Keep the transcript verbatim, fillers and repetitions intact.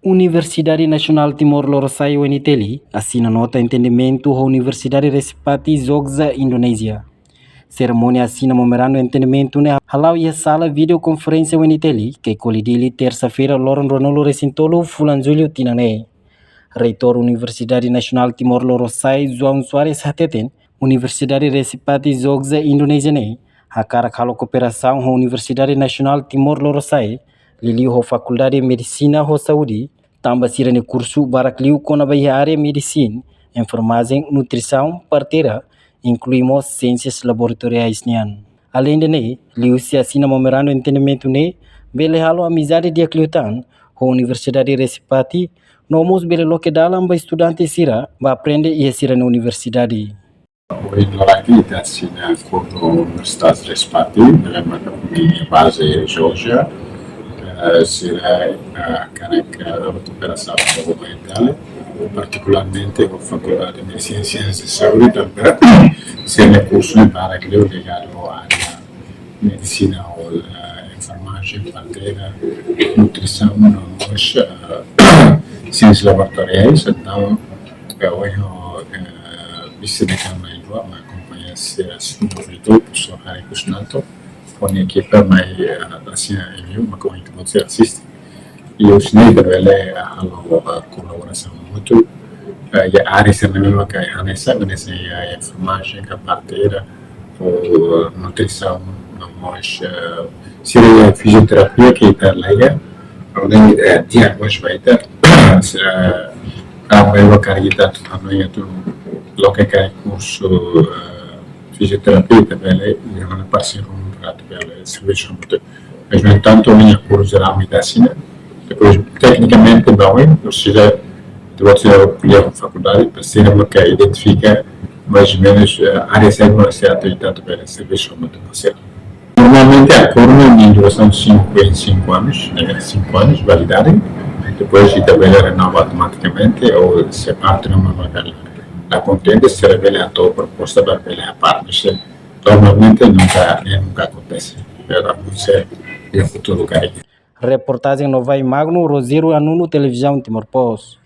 Universidade Nasionál Timor Lorosa'e, U N T L, asina nota entendimentu ho Universidade Respati, Jogja, Indonézia. Serimónia asina memorandu entendimentu ne'e hala'o iha sala videokonferénsia U N T L, Caicoli, Dili, tersa-feira, loron ruanulu-resin-tolu fulan Jullu tinan ne'e. Reitór Universidade Nasionál Timor Lorosa'e, João Soares, hateten, Universidade Respati, Jogja, Indonézia ne'e hakarak halo kooperasaun ho Universidade Nasionál Timor Lorosa'e, liuliu ho Fakuldade Medisina ho Saúde, tanba sira-nia kursu barak liu kona-ba iha área medisina, enfermajen, nutrisaun, parteira, inklui mós siénsias laboratoriais nian. Aleinde ne'e, liuhusi asina memorandu entendimentu ne'e, bele halo amizade di'ak liután ho Universidade Respati, no mós bele loke dalan ba estudante sira ba aprende iha sira-nia universidade. Ohin loron ita asina akordu ho Universidade Respati, ne'ebé mak nia baze iha Jogja. Eh, sira, eh, kanek, eh, atu kooperasaun ho U N T L, partikularmente ho Fakuldade de Siénsias de Saúde, tanba sira-nia kursu ne'e barak liu ligadu ho área medisina ho, eh, enfermajen, parteira, nutrisaun, no mós, eh, siénsias laboratoriais. Entaun, eh, ohin, eh, viste de kama ilua, mak akompaña sira, sira, profesór Harry Kusnanto, ho nia ekipa mai, eh, Asia N U, mak ohin ita-boot sira asiste. I husi ne'e ita bele, eh, halo, eh, kolaborasaun mútua, eh, iha área sira ne'ebé mak hanesan, hanesan iha enfermajen ka parteira, ou nutrisaun, no mós, eh, sira iha fizioterapia ke ita la iha, além, eh, di'ak mós ba ita, sira, ah, bele karik ita atu, anu, atu loke karik kursu, eh, fizioterapia, ita bele, iha ona parseiru para atu bele servisu mútua. Mas, no entantu, ami-nia akordu jerál mak ita asina. Depois, teknikamente, ba oin, ou seja, ita-boot sira ko'alia ho fakuldade, para sira mak identifika mais ou menus, eh, área sira mak sira atu, ita atu bele servisu mútua ho sira. Normalmente, akordu ne'e durasaun cinco em cinco anos, né? Cinco anos, validade. Depois, ita bele renova automatikamente, ou se parte ne'ebé mak la kontente, sira bele hato'o proposta para bele hapara. Mas, eh, normalmente nunka, ne'e nunka akontese. Pero, não sei, iha futuru karik. Reportajen Novai Magno, Rogério Anuno, Televizaun Timor Post.